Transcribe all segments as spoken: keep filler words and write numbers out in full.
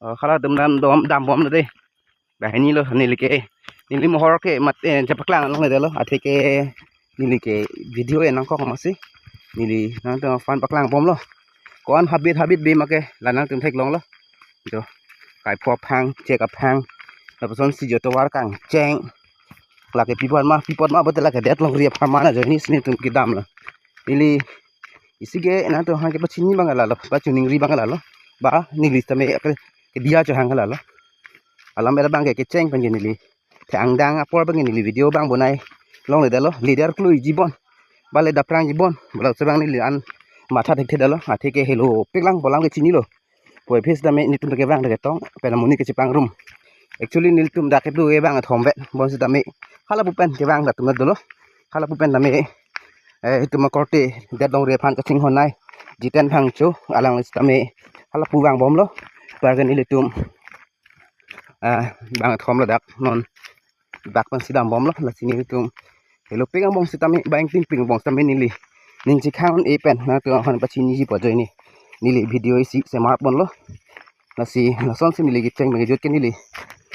Oh, halatum dam dom dambom lo de. Banghini lo neli ke. Neli mohor ke mat, eh, chepaklang longledetlo. Athe ke neli ke video enangkok masi. Neli nangtum aphan paklangbomlo. Ko-an habit habit be ma ke la nangtum theklonglo. Jo. Kaipho aphang, chek aphang. Lapusonsi jo tovar kangcheng. Lake pi apot ma, pi apot ma pulote lake det longri apharman ajoinesi nelitum kedamlo. Neli isi ke nangtum aphan kepachini abang lalo, pachiningri abang lalo. Ba neli tame ke, ke biya chohang lalo. Alam era abang ke kecheng pen ke neli. Te angdeng apor abang ke neli video abang bonai longledetlo. Leader klui jibon. Ba le daprang jibon. Ba la sebang neli an matha thekthedetlo. Athe ke helopik lang pu alam ke chinilo. Puvoiphit sitame nelitum kevang dak ketong, pen amonit kechepangrum. Actually nelitum dak kedo kevang athom vet, bonsitame halapu pen kevang dak atum dolo. Halapu pen tame, eh, itum akorte det longri aphan kachinghon nai Jiten Phangcho, alangli sitame halapu vangbomlo. Par ke nelitum, ah, vang athom ladak non dak pensi dambomlo, lasi nelitum helopik angbong sitame, ba ingtingpik angbong sitame neli ning chekhang un-e pen nangtum aphan pachiniji pu ajoine neli video isi semarponlo. Lasi lasonsi neli kecheng pen kejut ke neli,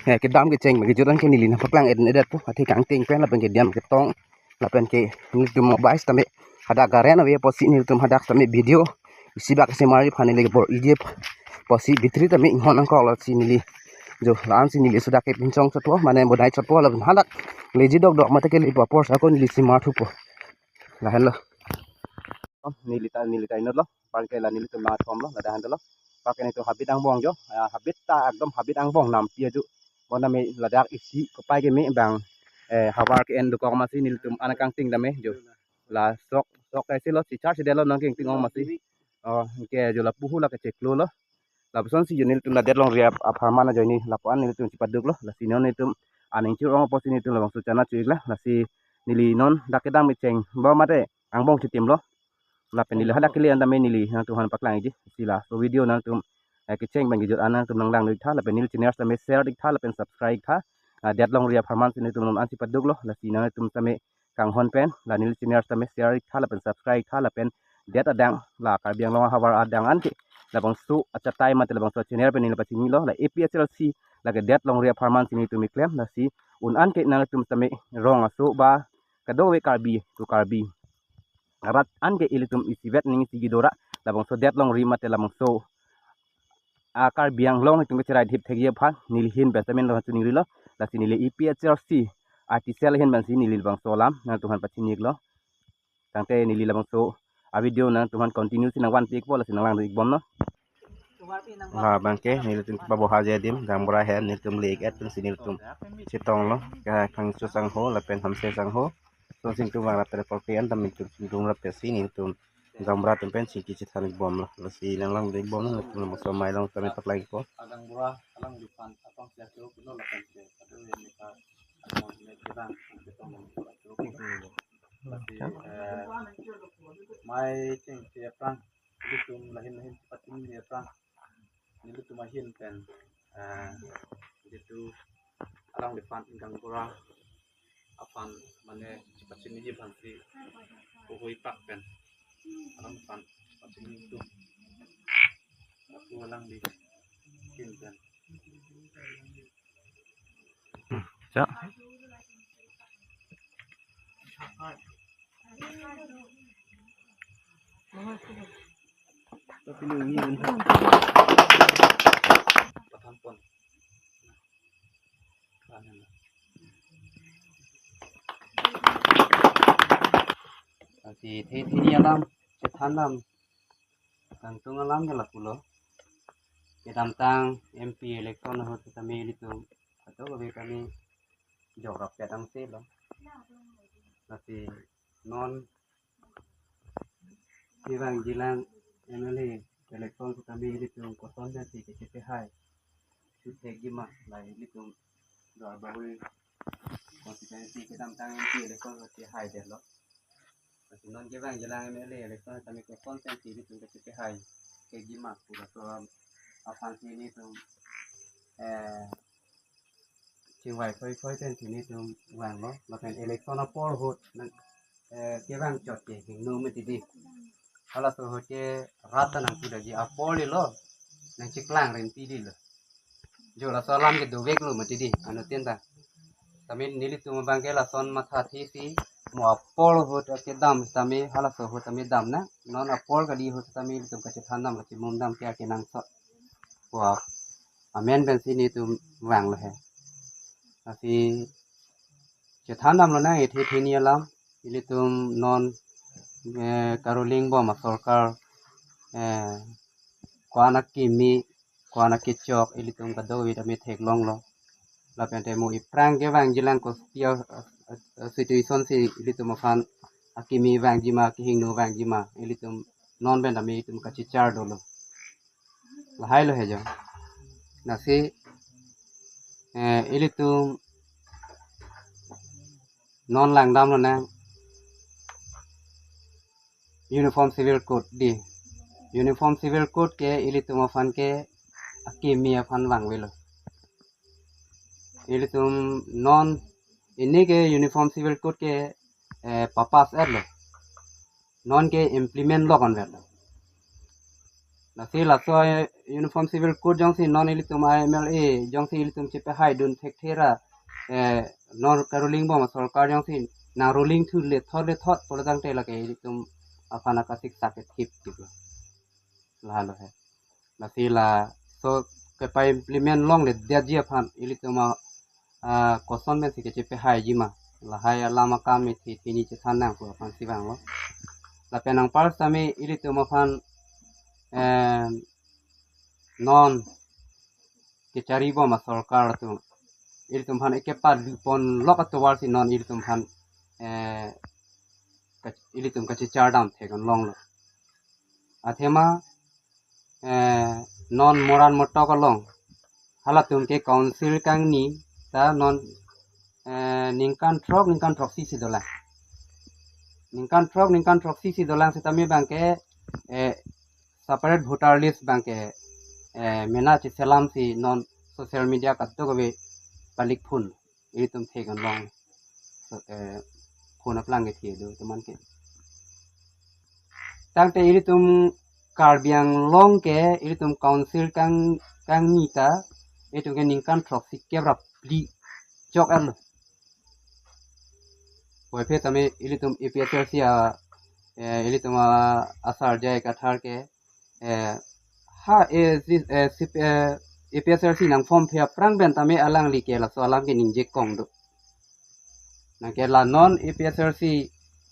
eh, kedam kecheng pen kejut an ke neli nangpaklang-et-edetpo. Athe kangting pen lapen ke diam ketong lapen ke nelitum mobile sitame hadak garen ave apotsi nelitum hadak sitame video isi bak semar aphan neli kebor-iji apotsi battery tame inghon nangkoklo, si neli jo la-ansi neli sudak kepinchong chotpo, mane bonai chotpo lapen hadak leji dokdok mate kelepo apor sako neli semarthupo. Lahenlo. Neli ta, neli ta inutlo. Par ke la nelitum nangthomlo, ladak handalo. Par ke nelitum habit angbong jo. Ah, habit ta ekdom habit angbong nampi aju. Bonta me ladak isi kopai ke me bang, eh, havar ke-en dokok masi nelitum an kangting tame jo. La sok sok kaisi lo, si charge detlo nangkangting ong masi. Oh, ke jo lapu hu la kecheklo lo. Lapusonsi jo nelitum la det longri ap-, apharman ajoine lapu-an nelitum chepaduklo. Lasi non nelitum aning chirong apotsi nelitum labangso chana chuiklo. Lasi neli non dak kedam kecheng ba mate angbong chitimlo. Lapen neli hadak kele an tame neli nangtum aphan paklangji. Si laso video nangtum, eh, kecheng pen kejut an nangtum nanglang iktha, lapen neli channel tame share iktha, lapen subscribe iktha. Ah, det longri apharman si nelitum non ansi paduklo, lasi nangtum tame kanghon pen, la neli channel tame share iktha, lapen subscribe iktha, lapen det adang, la Karbi Anglong ahavar adang an ke labangso achatai mate labangso channel pen neli pachinilo, la A P H L C, lake det longri apharman si nelitum keklem, lasi un an ke nangtum tame rong aso ba kadokave Karbi to Karbi arat an ke ilitum isivet ning isi kedo ra labangso det longri mate labangso a Karbi Anglong itum kecherai thip thekji aphan neli ahin pen sitame nangtumphu ningrilo, lasi neli A P H L C artificial ahin pensi neli labangso alam nangtum aphan pachini-iklo. Tangte neli labangso a video nangtum aphan continue si nangvanpi-ikpo, lasi nanglang-ikbomnon. Labang ke nelitum kepaboha adim, gaonbura ahem nelitum le-ik-et pensi nelitum chetonglo, ke Phangcho sangho lapen Hamse sangho. Lason si nelitum vang rap-et apor ke an tame nelitum chingrum rap-et si nelitum gaonbura atum pen chingki chethan-ikbomlo. Lasi nanglang-ikbomnon, nelitum labangso amei along tame paklangpo. Gaonbura alangliphan aphan si acho puno lapen ke adu ne ka alang ne kedang ang ketong acho. Lasi, eh, amei chingki aphrang, ilitum lahin lahin pachini aphrang, nelitum ahin pen, eh, jitu alangliphan gaonbura aphan mane chepachiniji aphan si puhui pak pen alangliphan pachini tu. Aku alangli ahin pen. Cha. Pathan pon. Lasi the theni alam, chethan alam, kangtung alam ke lapulo. Kedamtang M P election ahut sitame ilitum kadokave kami jok rap kedam selo. Lasi non kevangjilang M L A election sitame ilitum koson pensi kachepehai thekji ma, la ilitum Duarbagori constituency kedamtang M P election kachehaidetlo. Lasi non kevangjilang M L A election sitame koson pensi ilitum kachepehai thekji ma pu laso aphan si nelitum, eh, chingvai phoi phoi pensi nelitum vanglo, lapen election apor ahut nang, eh, kevang chot ke hingno mati di. Halaso ahut ke rat ta nangpudakji apor lelo, nangcheklang rinti lelo. Jo laso alam ke doveklo mati di, anuttin ta. Tame nelitum abang ke lason mathathesi mo apor ahut kedam tame halaso ahut tame damnang. Non apor kali ahut tame ilitum kachethan dam kachimum dam ke akenangsot pu amen pensi netum vanglo he. Lasi chethan damlonang ethe theni alam, ilitum non eh, karuling bom asorkar eh, ko-an akimi, ko-an akechok, ilitum kadokave tame theklonglo. Lapente mo iphrang kevangjilang kopi a, a, a situation si ilitum aphan akimi vangjima, kehingno vangjima, ilitum non pen tame ilitum kachichar dolo. Lahai lo he jo. Lasi eh, ilitum non langdamlonang Uniform Civil Code di. Uniform Civil Code ke ilitum aphan ke akimi aphan vangvelo. Ilitum non ini ke Uniform Civil Code ke eh, papass etlo. Non ke implement lo konvetlo. Lasi laso eh, Uniform Civil Code jongsi non ilitum I M L A jongsi ilitum chepahaidun thekthera eh, non karuling bom asorkar jongsi nang ruling thu lethot lethot pulo tangte lake ilitum aphan akasik sakit hip tiplo. Lahai lo he. Lasi laso kepa-implement longledetji aphan ilitum a, ah, koson pensi kachepahaijima. Lahai alam akam ethe theni chethan nang pu aphansi vanglo. Lapen anpar tame ilitum aphan eh, non kechari bom asorkar atum ilitum aphan ekepadu ponlok atovar si non ilitum aphan eh, ka- ilitum kachichar dam thek-an longlo. Athema eh, non moran motok along halatum ke council kangni ta non eh, ningkan throk ningkan throksi si dolang. Ningkan throk ningkan throksi si dolang sitame abang ke eh, separate voter list abang ke eh, mena cheselam si non social media kadokave palik phun ilitum thek-an long eh, phun aplang kethe do teman ke. Tangte ilitum Karbi Anglong ke ilitum council kang kangni ta ilitum ke ningkan throksi kep ra phli chok-etlo. Puvoiphit tame ilitum A P H L C a eh, ilitum a asar J I Kathar ke eh, ha eh, si- eh, si- eh, A P H L C nang form phi aphrang pen tame alangli ke laso alam ke ningje kong do. Nang ke la non A P H L C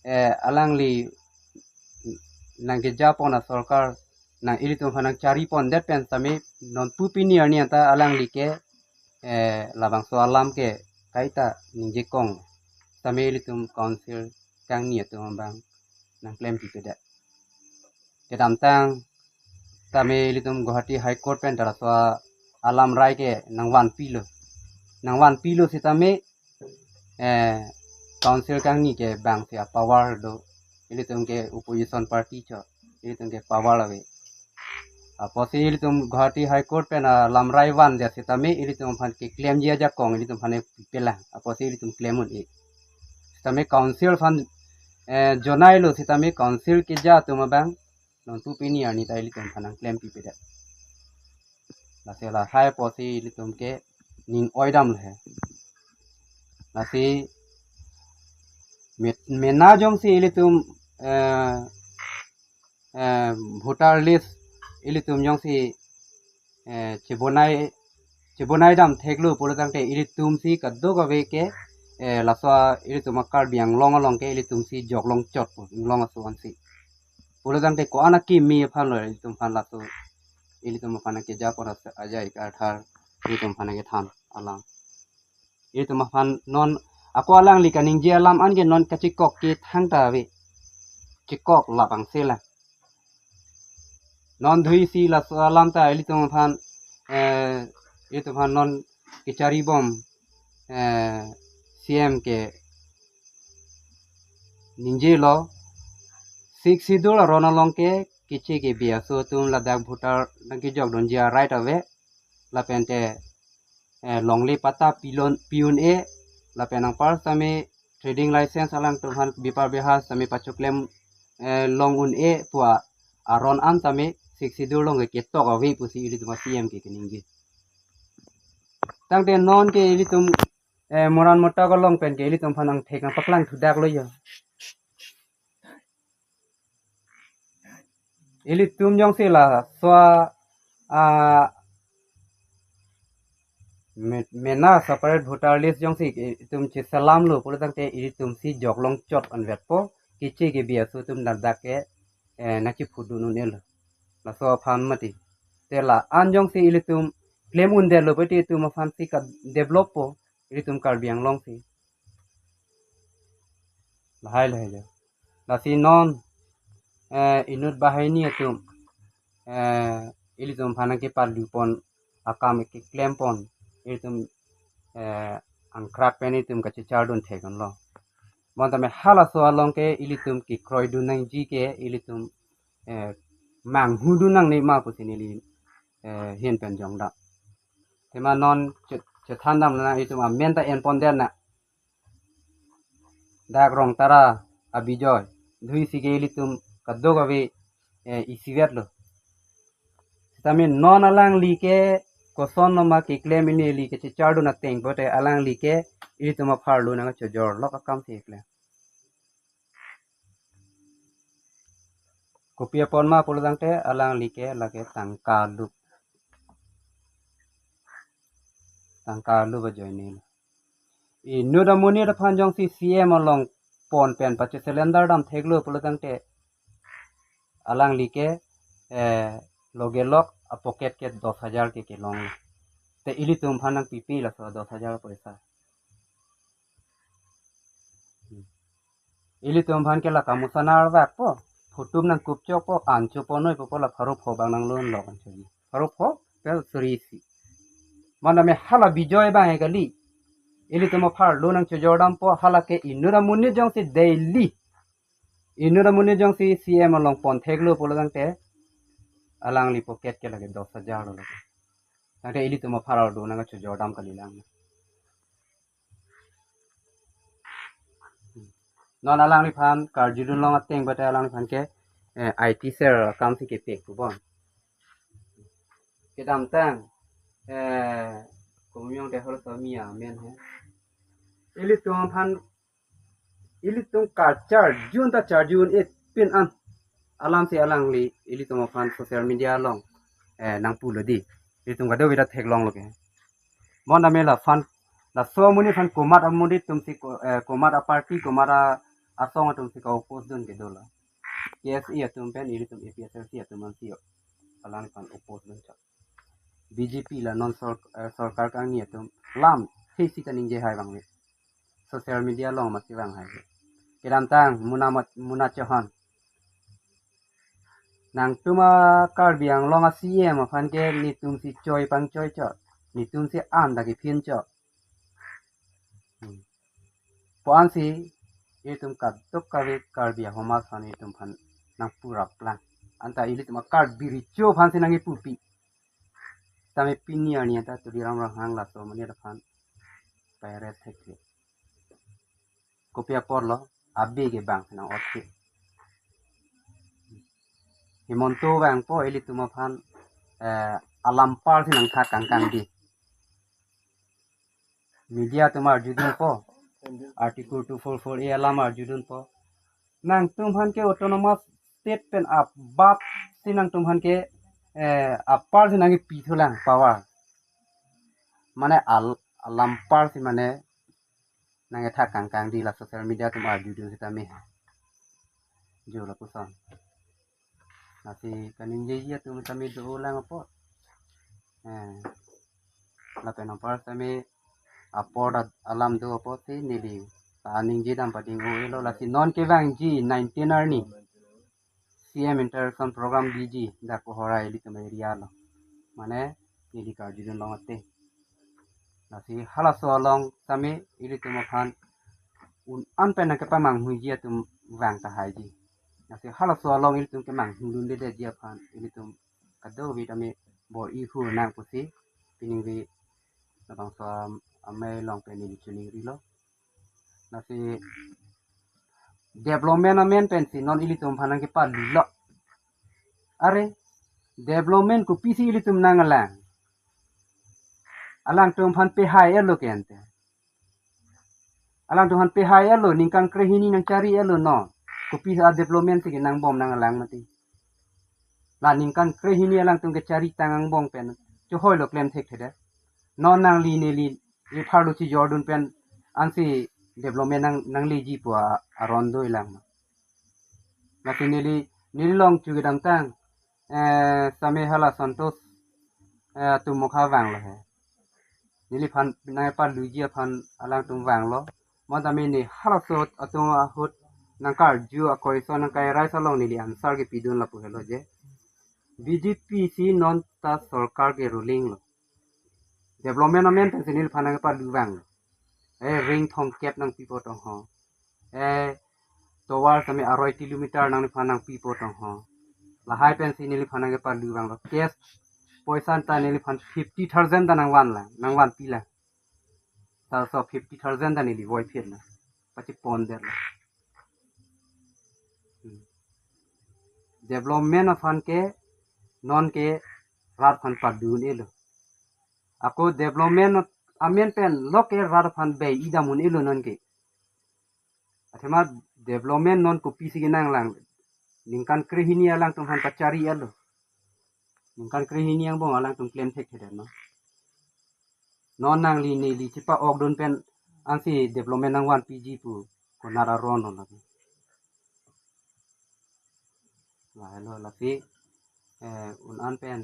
eh, alangli nang keja pon asorkar nang ilitum aphan nang chari pondet pen tame non pu pini arni anta alangli ke eh, labangso alam ke kaita ningje kong tame ilitum council kangni atum abang nang klempipedet. Kedamtang tame ilitum Guwahati High Court pen ta laso alam rai ke nang vanpilo. Nang vanpilo sitame eh, council kangni ke bang si a power do. Ilitum ke opposition party cho. Ilitum ke power ave. Apotsi ilitum Guwahati High Court pen alam rai vandet sitame ilitum aphan keklemji ajakong ilitum aphan pipelang. Apotsi ilitum klem un-e. Sitame council aphan eh, jonailo sitame council keja atum abang non pu pini arni ta ilitum aphan nang klempipedet. Lasi lahai apotsi ilitum ke ning oi damlo he. Lasi met- mena jongsi ilitum eh, eh, voter list ilitum jongsi eh, chebonai chebonai dam theklo pulo tangte ilitum si kadokave ke eh, laso ilitum a Karbi Anglong along ke ilitum si jok long chot po inglong aso ansi. Pulo tangte ko-an akimi aphan lo ilitum aphan laso ilitum aphan keja pon a J I Kathar ilitum aphan kethan alam. Ilitum aphan non ako alangli kaningje alam an ke non kachekok ke thangta ave. Chekok labang sela. Non dhui si laso alam ta ilitum aphan eh, ilitum aphan non kechari bom eh, C M ke ningjelo, Sixth Schedule aron along ke keche kebi aso atum ladak voter nang kejok dunji a right ave. Lapente eh, longle patta pilon pi un-e, lapen anpar tame trading license alangtum aphan bepar behas tame pachoklem eh, long un-e pu aron an tame Sixth Schedule along ke ketok ave pusi ilitum a C M ke keningje. Tangte non ke ilitum, eh, moran motak along pen ke ilitum aphan angthek nangpaklang thudak lo yo. Ilitum jongsi laso a, ah, me-, mena separate voter list jongsi itum cheselam lo pulo tangte ilitum si jok long chot anvet po, kiche ke biasu tum dak dak ke, eh, nangchiphu dun un-e lo. Laso aphan mati. Te la-an jongsi ilitum klem un det lo pete itum aphan si ka develop po, ilitum Karbi Anglong si. Lahai lahai jo. Lasi non, eh, inut banghini atum, eh, ilitum aphan nangkepalu pon, akam keklem pon, ilitum, eh, angkrak pen itum kachechar dun thek un lo. Bonta me halaso along ke ilitum kekroi dun nangji ke ilitum, eh, manghu dun nangne ma pusi neli, eh, hin pen jongda. Tema non che-, chethan dam na itum amen ta en pon det na. Dak Rongtara a-Bijoy, dhui si ke ilitum kadokave, eh, isivet lo. Sitame non alangli ke koson noma keklem, neli kachechar dun ateng pote alangli ke ilitum apharlo nangchojor lok akam si keklem. Kopi apot ma pulo tangte alangli ke lake tangka lup. Tangka lup ajoine. Inut amonit aphan jongsi C M along pon pen pache cylinder dam thek lo pulo tangte alangli ke, eh, loge lok a pocket ke dos hajar ke kelong lo. Te ilitum aphan nangpipi laso dos hajar poisa. Ilitum aphan ke la kamusanar vak po, photo nangkup chok po, an cho po noi po po la pharo pho bang nang lon lok an choji. Pharo pho, pel suri isi. Mana me hala Bijoy bang e kali. Ilitum apharlo nangchojor dam po, hala ke inut amonit jongsi daily. Inut amonit jongsi C M along pon thek lo pulo tangte alangli pocket ke lake dos hajar lo lake. Tangte ilitum apharlo nangchojor dam kali lang. Non alangliphan karjudun long ateng bata alangliphan ke, eh, I T cell akam si kepek pu bon. Kedamtang, eh, kumyong te hol so mi amen he. Ilitum aphan, ilitum kacharjun ta charjun-et pin an alam si alangli ilitum aphan social media along, eh, nangpulo di. Ilitum kadokave ta theklong lo ke. Bonta me laphan, laso amonit aphan komat amonit atum si ko-, eh, komat a-party, komat a-, asong atum si ka-oppose dun ke dolo. K S A atum pen ilitum A P H L C atum an si yo. Alangliphan oppose dun chot. B J P la non sor-, eh, sorkar kangni atum lam thesi kaningje hai bang le. Social media along masi vang hai. Kedamtang Muna Mat-, Muna Chauhan. Nangtum a Karbi Anglong a C M aphan ke netum si choi pangchoi chot. Netum si an ta kephin chot. Hmm. Pu an si itum kadokave Karbi ahomaj aphan itum aphan nangpurap lang. Anta ilitum a Karbi Recho aphan si nangkipupi. Tame pini arni anta Tuliram Ronghang laso amonit aphan pirate thekthe. Kopi apor lo, Abe ke bang si nang-ot ke. Himanta vang po ilitum aphan, eh, alampar si nangthak kangkang di. Media atum arjudun po. Article two four four A alam arjudun po. Nangtum aphan ke autonomous state pen abat si nangtum aphan ke, eh, apar si nangkipi thulang power. Mane al-, alampar si mane nangkethak kangkang di la social media atum arjudun sitame. Jo lapuson. Lasi kaningjeji atum sitame do lang apot. Eh. Lapen apar sitame apor ad-, alam do apot si neli kaningje dam pading o-elo lasi non kevangji nineteen arni C M interaction program biji dak Kohora ilitum area lo. Mane neli karjudun long ateng. Lasi halaso along sitame ilitum aphan un-an pen nangkepamanghuji atum vang tahaiji. Lasi halaso along ilitum kemanghudundedetji aphan ilitum kadokave tame bor-i hu nang pusi pining ri labangso am-, amei along pen neli chiningrilo. Lasi development amen pensi non ilitum aphan nangkepalulo. Are, development kopisi ilitum nanglang? Alangtum aphan pehai-etlo ke ante. Alangtum aphan pehai-etlo, ningkan krehini nangchari-etlo non. Kopi a development si kenangbom nanglang mati. La ningkan krehini alangtum kechari tang angbong pen chohoilo klem thekthedet. Non nangli neli ipharlo chijordun pen ansi development nang nangleji pu a- aron dolang ma. Lasi neli neli along chu kedamtang, eh, same hala Santosh, eh, atum mokha vanglo he. Neliphan nangpaluji aphan alangtum vanglo. Mo tame ne halaso atum ahut nangkarju akoiso nangkairai along neli answer kepidun lapu helo je. B J P si non ta sorkar ke ruling lo. Development amen pensi neliphan nangpalu vanglo. Eh, ring thomkep nangpipo tong ho. Eh, tovar same aroi kilometer nangliphan nangpipo tong ho. Lahai pensi neliphan nangpalu vanglo. Cash poisa ta neliphan fifty thousand ta nangvanlang, nangvanpilang. Laso fifty thousand ta neli voiphitlo. Pachepondetlo. Hmm. Development aphan ke non ke rat aphan padun-etlo. Ako development amen pen lo ke rat aphan bei idam un-etlo non ke. Athema development non kopisi kenanglang. Ningkan krehini alangtum aphan pachari-etlo. Ningkan krehini angbong alangtum klem thekthedet non. Non nangli neli chepa-okdun pen ansi development nangvanpiji pu konat aron lo lake. Lahelo lake, eh, un-an pen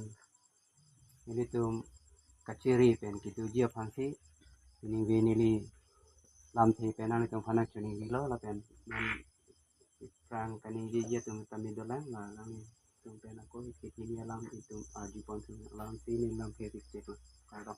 nelitum kachiri pen kedoji aphansi, ningve neli lamthe pen nanglitum aphan nangchoningri lo lapen non aphrang kaningjeji atum tame dolang, la nangtum pen ako hikit hini alam itum arjupon si alam si neli lamthe pik chek lo. Kardom.